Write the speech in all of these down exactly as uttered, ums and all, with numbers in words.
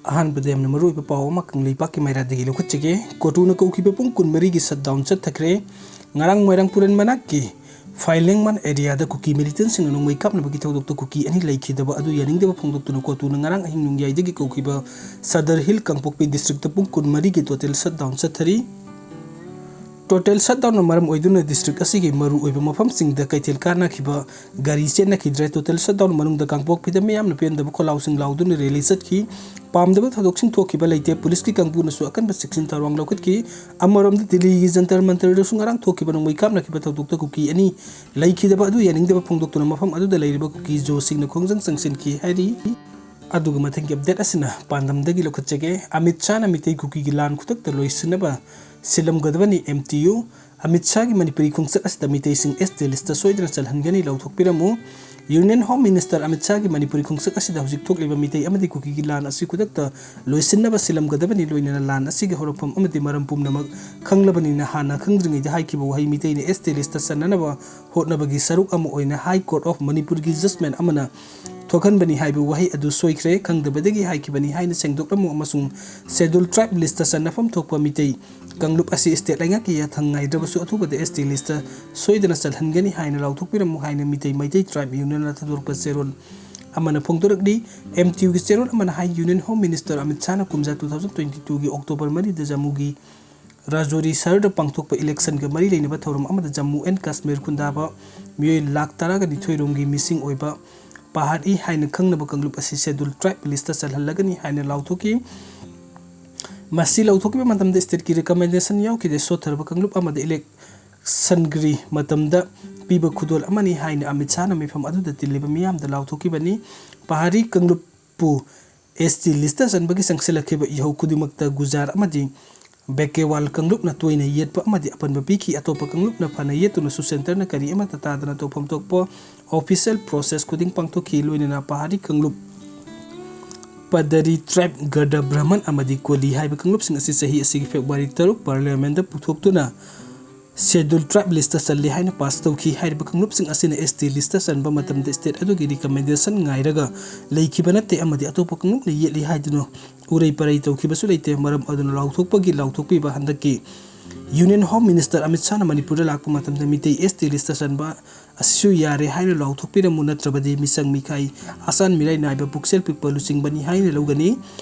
ꯑꯍꯥꯟꯕꯗ ꯌꯥꯝꯅ ꯃꯔꯨꯑꯣꯏꯕ ꯄꯥꯎ ꯑꯃ ꯀꯪꯂꯩꯄꯥꯛꯀꯤ ꯃꯩꯔꯥꯗꯒꯤ ꯂꯧꯈꯠꯆꯒꯦ꯫ ꯀꯣꯇꯨꯅ ꯀꯧꯈꯤꯕ ꯄꯨꯡ ꯀꯨꯟꯃꯔꯤꯒꯤ shutdown ꯆꯠꯊꯈ꯭ꯔꯦ꯫ ꯉꯔꯥꯡ ꯃꯣꯏꯔꯥꯡꯄꯨꯔꯦꯟ ꯃꯅꯥꯛꯀꯤ ꯐꯥꯏꯂꯦꯡꯃꯥꯟ areaꯗ ꯀꯨꯀꯤ militantꯁꯤꯡꯅ ꯅꯣꯡꯃꯩ ꯀꯥꯞꯅꯕꯒꯤ ꯊꯧꯗꯣꯛꯇ ꯀꯨꯀꯤ ꯑꯅꯤ ꯂꯩꯈꯤꯗꯕ ꯑꯗꯨ ꯌꯥꯅꯤꯡꯗꯕ ꯐꯣꯡꯗꯣꯛꯇꯨꯅ ꯀꯣꯇꯨꯅ ꯉꯔꯥꯡ ꯑꯍꯤꯡ ꯅꯣꯡꯌꯥꯏꯗꯒꯤ ꯀꯧꯈꯤꯕ ꯁꯗꯔ ꯍꯤꯜ ꯀꯥꯡꯄꯣꯛꯄꯤ districtꯇ ꯄꯨꯡ ꯀꯨꯟꯃꯔꯤꯒꯤ total shutdown ꯆꯠꯊꯔꯤ꯫ Total shutdownꯅ ꯃꯔꯝ ꯑꯣꯏꯗꯨꯅ district ꯑꯁꯤꯒꯤ ꯃꯔꯨꯑꯣꯏꯕ ꯃꯐꯝꯁꯤꯡꯗ ꯀꯩꯊꯦꯜ ꯀꯥꯟꯅꯈꯤꯕ, ꯒꯥꯔꯤ ꯆꯦꯟꯅꯈꯤꯗ꯭ꯔꯦ꯫ Total shutdown ꯃꯅꯨꯡꯗ ꯀꯥꯡꯄꯣꯛꯄꯤꯗ ꯃꯤꯌꯥꯝꯅ ꯄꯦꯟꯗꯕ ꯈꯣꯜꯂꯥꯎꯁꯤꯡ ꯂꯥꯎꯗꯨꯅ rally ꯆꯠꯈꯤ꯫ ꯄꯥꯝꯗꯕ ꯊꯧꯗꯣꯛꯁꯤꯡ ꯊꯣꯛꯈꯤꯕ ꯂꯩꯇꯦ꯫ ꯄꯨꯂꯤꯁꯀꯤ ꯀꯥꯡꯕꯨꯅꯁꯨ ꯑꯀꯟꯕ ꯆꯦꯛꯁꯤꯟ ꯊꯧꯔꯥꯡ ꯂꯧꯈꯠꯈꯤ꯫ ꯑꯃꯔꯣꯝꯗ ꯗꯤꯜꯂꯤꯒꯤ ꯖꯟꯇꯔ ꯃꯟꯇꯔꯗꯁꯨ ꯉꯔꯥꯡ ꯊꯣꯛꯈꯤꯕ ꯅꯣꯡꯃꯩ ꯀꯥꯞꯅꯈꯤꯕ ꯊꯧꯗꯣꯛꯇ ꯀꯨꯀꯤ ꯑꯅꯤ ꯂꯩꯈꯤꯗꯕ ꯑꯗꯨ ꯌꯥꯅꯤꯡꯗꯕ ꯐꯣꯡꯗꯣꯛꯇꯨꯅ ꯃꯐꯝ ꯑꯗꯨꯗ ꯂꯩꯔꯤꯕ ꯀꯨꯀꯤ ꯖꯣꯁꯤꯡꯅ ꯈꯣꯡꯖꯪ ꯆꯪꯁꯤꯟꯈꯤ ꯍꯥꯏꯔꯤ꯫ ꯑꯗꯨꯒ ꯃꯊꯪꯒꯤ update ꯑꯁꯤꯅ ꯄꯥꯟꯗꯝꯗꯒꯤ ꯂꯧꯈꯠꯆꯒꯦ꯫ ꯑꯃꯤꯠ ꯁꯥꯍꯅ ꯃꯤꯇꯩ ꯀꯨꯀꯤꯒꯤ ꯂꯥꯟ ꯈꯨꯗꯛꯇ ꯂꯣꯏꯁꯤꯟꯅꯕ ꯁꯤꯜꯂꯝꯒꯗꯕꯅꯤ꯫ M T U Amit ꯁꯥꯍꯒꯤ Manipuri ꯈꯣꯡꯆꯠ ꯑꯁꯤꯗ ꯃꯤꯇꯩꯁꯤꯡ S T listꯇ ꯁꯣꯏꯗꯅ ꯆꯜꯍꯟꯒꯅꯤ, ꯂꯥꯎꯊꯣꯛꯄꯤꯔꯝꯃꯨ꯫ Union Home Minister Amit ꯁꯥꯍꯒꯤ Manipuri ꯈꯣꯡꯆꯠ ꯑꯁꯤꯗ ꯍꯧꯖꯤꯛ ꯊꯣꯛꯂꯤꯕ ꯃꯤꯇꯩ ꯑꯃꯗꯤ ꯀꯨꯀꯤꯒꯤ ꯂꯥꯟ ꯑꯁꯤ ꯈꯨꯗꯛꯇ ꯂꯣꯏꯁꯤꯟꯅꯕ ꯁꯤꯜꯂꯝꯒꯗꯕꯅꯤ, ꯂꯣꯏꯅꯅ ꯂꯥꯟ ꯑꯁꯤꯒꯤ ꯍꯧꯔꯛꯐꯝ ꯑꯃꯗꯤ ꯃꯔꯝ ꯄꯨꯝꯅꯃꯛ ꯈꯪꯂꯕꯅꯤꯅ ꯍꯥꯟꯅ ꯈꯪꯗ꯭ꯔꯤꯉꯩꯗ ꯍꯥꯏꯈꯤꯕ ꯋꯥꯍꯩ ꯃꯤꯇꯩꯅ S T listꯇ ꯆꯟꯅꯅꯕ ꯍꯣꯠꯅꯕꯒꯤ ꯁꯔꯨꯛ ꯑꯃ ꯑꯣꯏꯅ High Court of Manipurꯒꯤ judgment ꯑꯃꯅ ꯊꯣꯛꯍꯟꯕꯅꯤ ꯍꯥꯏꯕ ꯋꯥꯍꯩ ꯑꯗꯨ ꯁꯣꯏꯈ꯭ꯔꯦ, ꯈꯪꯗꯕꯗꯒꯤ ꯍꯥꯏꯈꯤꯕꯅꯤ ꯍꯥꯏꯅ ꯁꯦꯡꯗꯣꯛꯂꯝꯃꯨ ꯑꯃꯁꯨꯡ Scheduled Tribe listꯇ ꯆꯟꯅꯐꯝ ꯊꯣꯛꯄ ꯃꯤꯇꯩ ꯀꯥꯡꯂꯨꯞ ꯑꯁꯤ state ꯂꯩꯉꯥꯛꯀꯤ ꯌꯥꯊꯪ ꯉꯥꯏꯗ꯭ꯔꯕꯁꯨ ꯑꯊꯨꯕꯗ S T listꯇ ꯁꯣꯏꯗꯅ ꯆꯜꯍꯟꯒꯅꯤ ꯍꯥꯏꯅ ꯂꯥꯎꯊꯣꯛꯄꯤꯔꯝꯃꯨ ꯍꯥꯏꯅ ꯃꯤꯇꯩ ꯃꯩꯇꯩ tribe unionꯅ ꯊꯥꯗꯣꯔꯛꯄ ꯆꯦꯔꯣꯜ ꯑꯃꯅ ꯐꯣꯡꯗꯣꯔꯛꯂꯤ꯫ M T Uꯒꯤ ꯆꯦꯔꯣꯜ ꯑꯃꯅ ꯍꯥꯏ, Union Home Minister ꯑꯃꯤꯠ ꯁꯥꯍꯅ ꯀꯨꯝꯖꯥ two thousand twenty twoꯒꯤ October ꯃꯔꯤꯗ ꯖꯝꯃꯨꯒꯤ ꯔꯥꯖꯣꯔꯤ ꯁꯍꯔꯗ ꯄꯥꯡꯊꯣꯛꯄ electionꯒ ꯃꯔꯤ ꯂꯩꯅꯕ ꯊꯧꯔꯝ ꯑꯃꯗ ꯖꯝꯃꯨ and ꯀꯥꯁꯃꯤꯔ ꯈꯨꯟꯗꯥꯕ ꯃꯤꯑꯣꯏ ꯂꯥꯈ ꯇꯔꯥꯒ ꯅꯤꯊꯣꯏ ꯔꯣꯝꯒꯤ ꯃꯤꯁꯤꯡ ꯑꯣꯏꯕ ꯄꯍꯥꯔꯤ ꯍꯥꯏꯅ ꯈꯪꯅꯕ ꯀꯥꯡꯂꯨꯞ ꯑꯁꯤ Scheduled Tribe listꯇ ꯆꯜꯍꯜꯂꯒꯅꯤ ꯍꯥꯏꯅ ꯂꯥꯎꯊꯣꯛꯈꯤ꯫ ꯃꯁꯤ ꯂꯥꯎꯊꯣꯛꯈꯤꯕ ꯃꯇꯝꯗ stateꯀꯤ recommendation ꯌꯥꯎꯈꯤꯗꯦ꯫ ꯁꯣꯠꯊꯔꯕ ꯀꯥꯡꯂꯨꯞ ꯑꯃꯗ electionꯒꯤ ꯃꯇꯝꯗ ꯄꯤꯕ ꯈꯨꯗꯣꯜ ꯑꯃꯅꯤ ꯍꯥꯏꯅ ꯑꯃꯤꯠ ꯁꯥꯍꯅ ꯃꯤꯐꯝ ꯑꯗꯨꯗ ꯇꯤꯜꯂꯤꯕ ꯃꯤꯌꯥꯝꯗ ꯂꯥꯎꯊꯣꯛꯈꯤꯕꯅꯤ꯫ ꯄꯍꯥꯔꯤ ꯀꯥꯡꯂꯨꯞꯄꯨ S T listꯇ ꯆꯟꯕꯒꯤ ꯆꯪꯁꯤꯜꯂꯛꯈꯤꯕ ꯏꯍꯧ ꯈꯨꯗꯤꯡꯃꯛꯇ ꯒꯨꯖꯥꯔ ꯑꯃꯗꯤ ꯕꯦꯀꯦꯋꯥꯜ ꯀꯥꯡꯂꯨꯞꯅ ꯇꯣꯏꯅ ꯌꯦꯠꯄ ꯑꯃꯗꯤ ꯑꯄꯟꯕ ꯄꯤꯈꯤ꯫ ꯑꯇꯣꯞꯄ ꯀꯥꯡꯂꯨꯞꯅ ꯐꯅ ꯌꯦꯠꯇꯨꯅꯁꯨ centreꯅ ꯀꯔꯤ ꯑꯃꯠꯇ ꯇꯥꯗꯅ ꯇꯧꯐꯝ ꯊꯣꯛꯄ official process ꯈꯨꯗꯤꯡ ꯄꯥꯡꯊꯣꯛꯈꯤ꯫ ꯂꯣꯏꯅꯅ ꯄꯍꯥꯔꯤ ꯀꯥꯡꯂꯨꯞ, ꯄꯗꯔꯤ tribe, ꯒꯔꯗ ꯕ꯭ꯔꯍꯃꯟ ꯑꯃꯗꯤ ꯀꯣꯂꯤ ꯍꯥꯏꯕ ꯀꯥꯡꯂꯨꯞꯁꯤꯡ ꯑꯁꯤ ꯆꯍꯤ ꯑꯁꯤꯒꯤ February ꯇꯔꯨꯛ Parliamentꯗ ꯄꯨꯊꯣꯛꯇꯨꯅ Schedule Tribe list ꯆꯜꯂꯤ ꯍꯥꯏꯅ ꯄꯥꯁ ꯇꯧꯈꯤ꯫ ꯍꯥꯏꯔꯤꯕ ꯀꯥꯡꯂꯨꯞꯁꯤꯡ ꯑꯁꯤꯅ S T list ꯆꯟꯕ ꯃꯇꯝꯗ state ꯑꯗꯨꯒꯤ recommendation ꯉꯥꯏꯔꯒ ꯂꯩꯈꯤꯕ ꯅꯠꯇꯦ ꯑꯃꯗꯤ ꯑꯇꯣꯞꯄ ꯀꯥꯡꯂꯨꯞꯅ ꯌꯦꯠꯂꯤ ꯍꯥꯏꯗꯨꯅ ꯎꯔꯩ ꯄꯔꯩ ꯇꯧꯈꯤꯕꯁꯨ ꯂꯩꯇꯦ꯫ ꯃꯔꯝ ꯑꯗꯨꯅ ꯂꯥꯎꯊꯣꯛꯄꯒꯤ ꯂꯥꯎꯊꯣꯛꯄꯤꯕ ꯍꯟꯗꯛꯀꯤ Union Home Minister ꯑꯃꯤꯠ ꯁꯥꯍꯅ ꯃꯅꯤꯄꯨꯔꯗ ꯂꯥꯛꯄ ꯃꯇꯝꯗ ꯃꯤꯇꯩ S T list ꯆꯟꯕ ꯑꯁꯤꯁꯨ ꯌꯥꯔꯦ ꯍꯥꯏꯅ ꯂꯥꯎꯊꯣꯛꯄꯤꯔꯝꯃꯨ, ꯅꯠꯇ꯭ꯔꯕꯗꯤ ꯃꯤꯆꯪ ꯃꯤꯈꯥꯏ, ꯑꯆꯥꯟ ꯃꯤꯔꯥꯏ ꯅꯥꯏꯕ, ꯄꯨꯛꯆꯦꯜ ꯄꯤꯛꯄ ꯂꯨꯆꯤꯡꯕꯅꯤ ꯍꯥꯏꯅ ꯂꯧꯒꯅꯤ꯫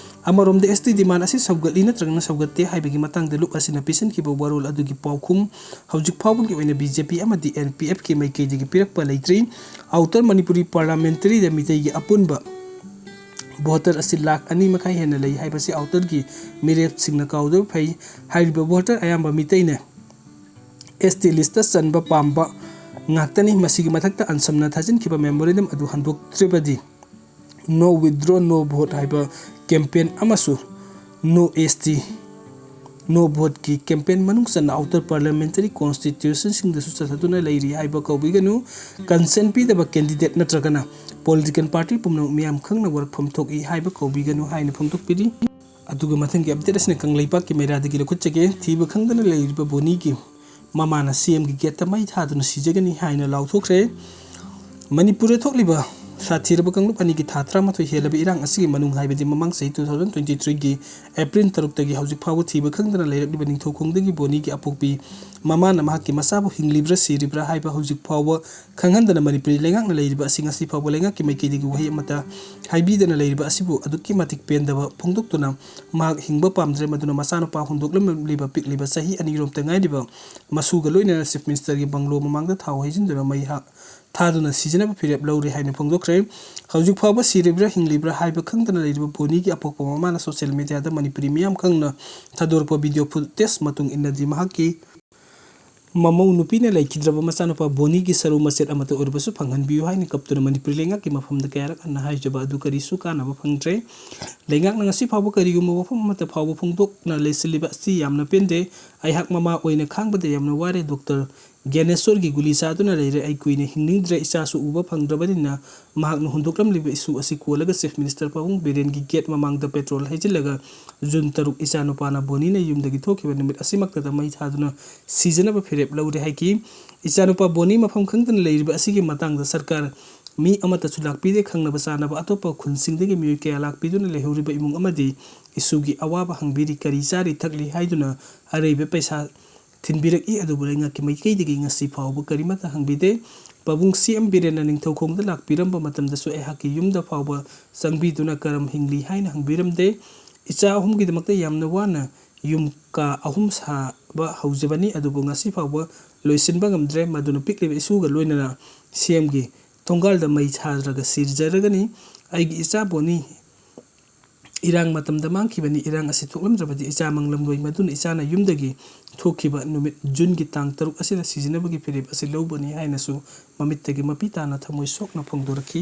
ꯑꯃꯔꯣꯝꯗ S T demand ꯑꯁꯤ ꯁꯧꯒꯠꯂꯤ ꯅꯠꯇ꯭ꯔꯒꯅ ꯁꯧꯒꯠꯇꯦ ꯍꯥꯏꯕꯒꯤ ꯃꯇꯥꯡꯗ ꯂꯨꯞ ꯑꯁꯤꯅ ꯄꯤꯁꯤꯟꯈꯤꯕ ꯋꯥꯔꯣꯜ ꯑꯗꯨꯒꯤ ꯄꯥꯎꯈꯨꯝ ꯍꯧꯖꯤꯛ ꯐꯥꯎꯕꯒꯤ ꯑꯣꯏꯅ B J P ꯑꯃꯗꯤ N P Fꯀꯤ ꯃꯥꯏꯀꯩꯗꯒꯤ ꯄꯤꯔꯛꯄ ꯂꯩꯇ꯭ꯔꯤ꯫ Outer Manipuri Parliamentaryꯗ ꯃꯤꯇꯩꯒꯤ ꯑꯄꯨꯟꯕ voter ꯑꯁꯤ ꯂꯥꯈ ꯑꯅꯤ ꯃꯈꯥꯏ ꯍꯦꯟꯅ ꯂꯩ ꯍꯥꯏꯕꯁꯤ outerꯒꯤ ꯃꯤꯔꯦꯞꯁꯤꯡꯅ ꯀꯥꯎꯗꯕ ꯐꯩ꯫ ꯍꯥꯏꯔꯤꯕ voter ꯑꯌꯥꯝꯕ ꯃꯤꯇꯩꯅ S T listꯇ ꯆꯟꯕ ꯄꯥꯝꯕ ꯉꯥꯛꯇꯅꯤ꯫ ꯃꯁꯤꯒꯤ ꯃꯊꯛꯇ ꯑꯟꯁꯝꯅ ꯊꯥꯖꯤꯟꯈꯤꯕ memorandum ꯑꯗꯨ ꯍꯟꯗꯣꯛꯇ꯭ꯔꯕꯗꯤ No Withdraw No Vote ꯍꯥꯏꯕ campaign ꯑꯃꯁꯨ No S T No Voteꯀꯤ campaign ꯃꯅꯨꯡ ꯆꯟꯅ Outer Parliamentary Constituencyꯁꯤꯡꯗꯁꯨ ꯆꯠꯊꯗꯨꯅ ꯂꯩꯔꯤ ꯍꯥꯏꯕ ꯀꯧꯕꯤꯒꯅꯨ꯫ Consent ꯄꯤꯗꯕ candidate ꯅꯠꯇ꯭ꯔꯒꯅ political party ꯄꯨꯝꯅꯃꯛ ꯃꯤꯌꯥꯝ ꯈꯪꯅ ꯋꯥꯔꯛꯐꯝ ꯊꯣꯛꯏ ꯍꯥꯏꯕ ꯀꯧꯕꯤꯒꯅꯨ ꯍꯥꯏꯅ ꯐꯣꯡꯗꯣꯛꯄꯤꯔꯤ꯫ ꯑꯗꯨꯒ ꯃꯊꯪꯒꯤ update ꯑꯁꯤꯅ ꯀꯪꯂꯩꯄꯥꯛꯀꯤ ꯃꯩꯔꯥꯗꯒꯤ ꯂꯧꯈꯠꯆꯒꯦ꯫ ꯊꯤꯕ ꯈꯪꯗꯅ ꯂꯩꯔꯤꯕ ꯕꯣꯅꯤꯒꯤ ꯃꯃꯥꯅ CMꯒꯤ gateꯇ ꯃꯩ ꯊꯥꯗꯨꯅ ꯁꯤꯖꯒꯅꯤ ꯍꯥꯏꯅ ꯂꯥꯎꯊꯣꯛꯈ꯭ꯔꯦ꯫ ꯃꯅꯤꯄꯨꯔꯗ ꯊꯣꯛꯂꯤꯕ ꯁꯥꯊꯤꯔꯕ ꯀꯥꯡꯂꯨꯞ ꯑꯅꯤꯒꯤ ꯊꯥ ꯇꯔꯥꯃꯥꯊꯣꯏ ꯍꯦꯜꯂꯕ ꯏꯔꯥꯡ ꯑꯁꯤꯒꯤ ꯃꯅꯨꯡ, ꯍꯥꯏꯕꯗꯤ ꯃꯃꯥꯡ ꯆꯍꯤ two thousand twenty threeꯒꯤ April ꯇꯔꯨꯛꯇꯒꯤ ꯍꯧꯖꯤꯛ ꯐꯥꯎꯕ ꯊꯤꯕ ꯈꯪꯗꯅ ꯂꯩꯔꯛꯂꯤꯕ ꯅꯤꯡꯊꯧ ꯈꯣꯡꯗꯒꯤ ꯕꯣꯅꯤꯒꯤ ꯑꯄꯣꯛꯄꯤ ꯃꯃꯥꯅ ꯃꯍꯥꯛꯀꯤ ꯃꯆꯥꯕꯨ ꯍꯤꯡꯂꯤꯕ꯭ꯔꯥ ꯁꯤꯔꯤꯕ꯭ꯔꯥ ꯍꯥꯏꯕ ꯍꯧꯖꯤꯛ ꯐꯥꯎꯕ ꯈꯪꯍꯟꯗꯅ ꯃꯅꯤꯄꯨꯔꯤ ꯂꯩꯉꯥꯛꯅ ꯂꯩꯔꯤꯕ ꯑꯁꯤ ꯉꯁꯤ ꯐꯥꯎꯕ ꯂꯩꯉꯥꯛꯀꯤ ꯃꯥꯏꯀꯩꯗꯒꯤ ꯋꯥꯍꯩ ꯑꯃꯠꯇ ꯍꯥꯏꯕꯤꯗꯅ ꯂꯩꯔꯤꯕ ꯑꯁꯤꯕꯨ ꯑꯗꯨꯛꯀꯤ ꯃꯇꯤꯛ ꯄꯦꯟꯗꯕ ꯐꯣꯡꯗꯣꯛꯇꯨꯅ ꯃꯍꯥꯛ ꯍꯤꯡꯕ ꯄꯥꯝꯗ꯭ꯔꯦ꯫ ꯃꯗꯨꯅ ꯃꯆꯥꯅꯨꯄꯥ ꯍꯨꯟꯗꯣꯛꯂꯝꯂꯤꯕ ꯄꯤꯛꯂꯤꯕ ꯆꯍꯤ ꯑꯅꯤꯔꯣꯝꯇ ꯉꯥꯏꯔꯤꯕ ꯃꯁꯨꯒ ꯂꯣꯏꯅꯅ Chief Ministerꯒꯤ bungalow ꯃꯃꯥꯡꯗ ꯊꯥꯎ ꯍꯩꯖꯤꯟꯗꯨꯅ ꯃꯩ ꯍꯥ-, ꯊꯥꯗꯨꯅ ꯁꯤꯖꯅꯕ ꯐꯤꯔꯦꯞ ꯂꯧꯔꯦ ꯍꯥꯏꯅ ꯐꯣꯡꯗꯣꯛꯈ꯭ꯔꯦ꯫ ꯍꯧꯖꯤꯛ ꯐꯥꯎꯕ ꯁꯤꯔꯤꯕ꯭ꯔꯥ ꯍꯤꯡꯂꯤꯕ꯭ꯔꯥ ꯍꯥꯏꯕ ꯈꯪꯗꯅ ꯂꯩꯔꯤꯕ ꯕꯣꯅꯤꯒꯤ ꯑꯄꯣꯛꯄ ꯃꯃꯥꯅ social mediaꯗ ꯃꯅꯤꯄꯨꯔꯤ ꯃꯤꯌꯥꯝ ꯈꯪꯅ ꯊꯥꯗꯣꯔꯛꯄ video footage ꯃꯇꯨꯡ ꯏꯟꯅꯗꯤ ꯃꯍꯥꯛꯀꯤ ꯃꯃꯧ ꯅꯨꯄꯤꯅ ꯂꯩꯈꯤꯗ꯭ꯔꯕ ꯃꯆꯥꯅꯨꯄꯥ ꯕꯣꯅꯤꯒꯤ ꯁꯔꯨ ꯃꯆꯦꯠ ꯑꯃꯠꯇ ꯑꯣꯏꯔꯕꯁꯨ ꯐꯪꯍꯟꯕꯤꯌꯨ ꯍꯥꯏꯅ ꯀꯞꯇꯨꯅ ꯃꯅꯤꯄꯨꯔꯤ ꯂꯩꯉꯥꯛꯀꯤ ꯃꯐꯝꯗ ꯀꯌꯥꯔꯛ ꯍꯟꯅ ꯍꯥꯏꯖꯕ ꯑꯗꯨ ꯀꯔꯤꯁꯨ ꯀꯥꯟꯅꯕ ꯐꯪꯗ꯭ꯔꯦ꯫ ꯂꯩꯉꯥꯛꯅ ꯉꯁꯤ ꯐꯥꯎꯕ ꯀꯔꯤꯒꯨꯝꯕ ꯋꯥꯐꯝ ꯑꯃꯠꯇ ꯐꯥꯎꯕ ꯐꯣꯡꯗꯣꯛꯅ ꯂꯩꯁꯤꯜꯂꯤꯕ ꯑꯁꯤ ꯌꯥꯝꯅ ꯄꯦꯟꯗꯦ꯫ ꯑꯩꯍꯥꯛ ꯃꯃꯥ ꯑꯣꯏꯅ ꯈꯥꯡꯕꯗ ꯌꯥꯝꯅ ꯋꯥꯔꯦ꯫ Doctor ꯒ꯭ꯌꯥꯅꯦꯁꯣꯔꯒꯤ ꯒꯨꯂꯤ ꯆꯥꯗꯨꯅ ꯂꯩꯔꯦ꯫ ꯑꯩ ꯀꯨꯏꯅ ꯍꯤꯡꯅꯤꯡꯗ꯭ꯔꯦ, ꯏꯆꯥꯁꯨ ꯎꯕ ꯐꯪꯗ꯭ꯔꯕꯅꯤꯅ꯫ ꯃꯍꯥꯛꯅ ꯍꯨꯟꯗꯣꯛꯂꯝꯂꯤꯕ issue ꯑꯁꯤ ꯀꯣꯜꯂꯒ Chief Minister ꯄꯥꯕꯨꯡ ꯕꯤꯔꯦꯟꯒꯤ gate ꯃꯃꯥꯡꯗ petrol ꯍꯩꯖꯤꯜꯂꯒ June ꯇꯔꯨꯛ ꯏꯆꯥꯅꯨꯄꯥꯅ ꯕꯣꯅꯤꯅ ꯌꯨꯝꯗꯒꯤ ꯊꯣꯛꯈꯤꯕ ꯅꯨꯃꯤꯠ ꯑꯁꯤꯃꯛꯇꯗ ꯃꯩ ꯊꯥꯗꯨꯅ ꯁꯤꯖꯅꯕ ꯐꯤꯔꯦꯞ ꯂꯧꯔꯦ ꯍꯥꯏꯈꯤ꯫ ꯏꯆꯥꯅꯨꯄꯥ ꯕꯣꯅꯤ ꯃꯐꯝ ꯈꯪꯗꯅ ꯂꯩꯔꯤꯕ ꯑꯁꯤꯒꯤ ꯃꯇꯥꯡꯗ ꯁꯔꯀꯥꯔ ꯃꯤ ꯑꯃꯠꯇꯁꯨ ꯂꯥꯛꯄꯤꯗꯦ꯫ ꯈꯪꯅꯕ ꯆꯥꯅꯕ ꯑꯇꯣꯞꯄ ꯈꯨꯟꯁꯤꯡꯗꯒꯤ ꯃꯤꯑꯣꯏ ꯀꯌꯥ ꯂꯥꯛꯄꯤꯗꯨꯅ ꯂꯩꯍꯧꯔꯤꯕ ꯏꯃꯨꯡ ꯑꯃꯗꯤ issueꯒꯤ ꯑꯋꯥꯕ ꯍꯪꯕꯤꯔꯤ, ꯀꯔꯤ ꯆꯥꯔꯤ ꯊꯛꯂꯤ ꯍꯥꯏꯗꯨꯅ ꯑꯔꯩꯕ ꯄꯩꯁꯥ ꯊꯤꯟꯕꯤꯔꯛꯏ꯫ ꯑꯗꯨꯕꯨ ꯂꯩꯉꯥꯛꯀꯤ ꯃꯥꯏꯀꯩꯗꯒꯤ ꯉꯁꯤ ꯐꯥꯎꯕ ꯀꯔꯤꯃꯠꯇ ꯍꯪꯕꯤꯗꯦ꯫ ꯄꯥꯕꯨꯡ CM ꯕꯤꯔꯦꯟꯅ ꯅꯤꯡꯊꯧꯈꯣꯡꯗ ꯂꯥꯛꯄꯤꯔꯝꯕ ꯃꯇꯝꯗꯁꯨ ꯑꯩꯍꯥꯛꯀꯤ ꯌꯨꯝꯗ ꯐꯥꯎꯕ ꯆꯪꯕꯤꯗꯨꯅ ꯀꯔꯝ ꯍꯤꯡꯂꯤ ꯍꯥꯏꯅ ꯍꯪꯕꯤꯔꯝꯗꯦ꯫ ꯏꯆꯥ ꯑꯍꯨꯝꯒꯤꯗꯃꯛꯇ ꯌꯥꯝꯅ ꯋꯥꯅ ꯌꯨꯝ ꯀꯥ ꯑꯍꯨꯝ ꯁꯥꯕ ꯍꯧꯖꯕꯅꯤ, ꯑꯗꯨꯕꯨ ꯉꯁꯤ ꯐꯥꯎꯕ ꯂꯣꯏꯁꯤꯟꯕ ꯉꯝꯗ꯭ꯔꯦ꯫ ꯃꯗꯨꯅ ꯄꯤꯛꯂꯤꯕ ꯏꯁꯨꯒ ꯂꯣꯏꯅꯅ CMꯒꯤ ꯊꯣꯡꯒꯥꯜꯗ ꯃꯩ ꯊꯥꯔꯒ ꯁꯤꯖꯔꯒꯅꯤ꯫ ꯑꯩꯒꯤ ꯏꯆꯥ ꯕꯣꯅꯤ ꯏꯔꯥꯡ ꯃꯇꯝꯗ ꯃꯥꯡꯈꯤꯕꯅꯤ꯫ ꯏꯔꯥꯡ ꯑꯁꯤ ꯊꯣꯛꯂꯝꯗ꯭ꯔꯕꯗꯤ ꯏꯆꯥ ꯃꯥꯡꯂꯝꯂꯣꯏ꯫ ꯃꯗꯨꯅ ꯏꯆꯥꯅ ꯌꯨꯝꯗꯒꯤ ꯊꯣꯛꯈꯤꯕ ꯅꯨꯃꯤꯠ Juneꯒꯤ ꯇꯥꯡ ꯇꯔꯨꯛ ꯑꯁꯤꯗ ꯁꯤꯖꯤꯟꯅꯕꯒꯤ ꯐꯤꯔꯦꯞ ꯑꯁꯤ ꯂꯧꯕꯅꯤ ꯍꯥꯏꯅꯁꯨ ꯃꯃꯤꯠꯇꯒꯤ ꯃꯄꯤ ꯇꯥꯅ ꯊꯃꯣꯏ ꯁꯣꯛꯅ ꯐꯣꯡꯗꯣꯔꯛꯈꯤ꯫